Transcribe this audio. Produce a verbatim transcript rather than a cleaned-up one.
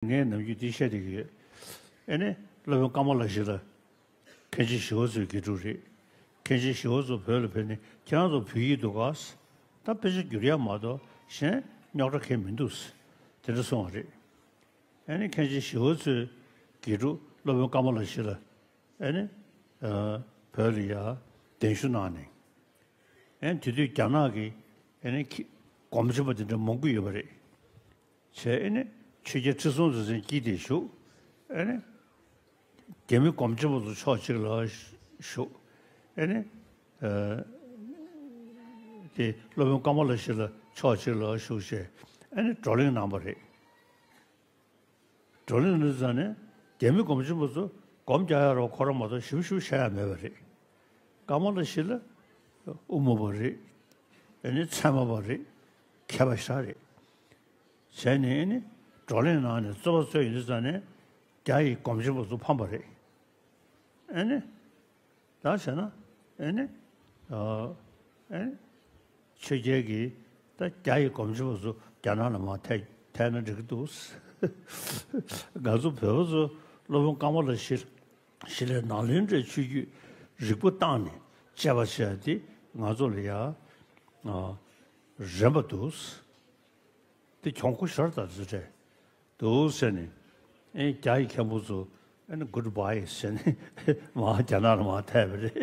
ངས་ནམ་རྒྱུན་འདི་བཤད་བསྡད་ཀྱི་ཡོད། ཨེ་ནི་སློབ་དཔོན་ཀ་མ་ལ་ཤཱི་ལ། མཁན་ཆེན་ཞི་བ་འཚོའི་དགེ་ཕྲུག་རེད། མཁན་ཆེན་ཞི་བ་འཚོ་བོད་ལ་ཕེབས་ནས་ཁྱེད་རང་ཚོ་བོད་ཡིག་འདུག་ག་ད་དཔེ་ཆ་བསྒྱུར་ཡག་མ་གཏོགས་གཞན་རྙོག་དྲ་གང་མི་འདུག་དེ་འདྲ་གསུངས་པ་རེད། ཨེ་ནི་མཁན་ཆེན་ཞི་བ་འཚོའི་དགེ་ཕྲུག་སློབ་དཔོན་ཀ་མ་ལ་ཤཱི་ལ། ཨེ་ནི་བོད་ལ་ཡ་གདན་ཞུ་གནང་ནས། ཨེ་ནི་དེ་དུས་རྒྱ་ནག་གི་ཨེ་ནི་ཁྱི་སྒོམ་ཆེན་པོ་དེ་འདྲ་མང་པོ་ཡོད་པ་རེད། བྱས་ཨེ་ནི་ཆོས་རྒྱལ་ཁྲི་སྲོང་ལྡེ་བཙན་དཀྱིལ་དེ་བཞུགས། ཨེ་ནི་རྒྱ་མི་སྒོམ་ཆེན་པོ་ཚོ་ཕྱོགས་གཅིག་ལ་བཞུགས། ཨེ་ནི་ཨ་དེ་སློབ་དཔོན་ཀ་མ་ལ་ཤཱི་ལ་ཕྱོགས་གཅིག་ལ་བཞུགས་བྱས་ཨེ་ནི་བགྲོ་གླེང་གནང་པ་རེད། བགྲོ་གླེང་ལ་ཙང་ནས་རྒྱ་མི་སྒོམ་ཆེན་པོ་ཚོ་སྒོམ་རྒྱག་ཡ་རོགས་ཁོ་རང་མ་གཏོགས་ཞིབ་ཞིབ་བཤད་ཡ་མེད་པ་རེད། ཀ་མ་ལ་ཤཱི་ལ་དབུ་མ་པ་རེད། ཨེ་ནི་ཚད་མ་པ་རེད། མཁས་པ་ཞེ་དྲག་རེད། བྱས་ནས་ཨེ་ནི་བགྲོ་གླེང་གནང་ནས་རྩོད་པ་རྩོད་ཡོང་དུས་ཙང་ནས་རྒྱ་ཡི་སྒོམ་ཆེན་པོ་ཚོ་ཕམ་པ་རེད། ཨེ་ནི། ད་བྱས་ན་ཨེ་ནི། ཨ་ཨེ་ནི། ཆོས་རྒྱལ་གྱིས་ད་རྒྱ་ཡི་སྒོམ་ཆེན་པོ་ཚོ་རྒྱ་ནག་ལ་མར་ཐད་ཐད་ན་འགྲིག་གི་འདུག་ང་ཚོ་བོད་པ་ཚོ་སློབ་དཔོན་ཀ་མ་ལ་ཤཱི་ལ་ཤཱི་ལའི་ནཱ་ལེནྡྲའི་ཆོས་བརྒྱུད་རིག་པ་བཏང་ནས་དཔྱད་པ་བྱས་ཏེ་ང་ཚོ་ལ་ཡ་ཨ་རན་པ་འདུག་དེ་གྱོང་ཁོ་ཞར་དང་ཟེར་འདྲ་འདུག་ཟེར་ནས། ཨེ་རྒྱ་ཡི་མཁན་པོ་ཚོ་ཨེ་ནི་གུཌ་བྷའི་ཟེར་ནས་མར་རྒྱ་ནག་ལ་མར་ཐད་པ་རེད།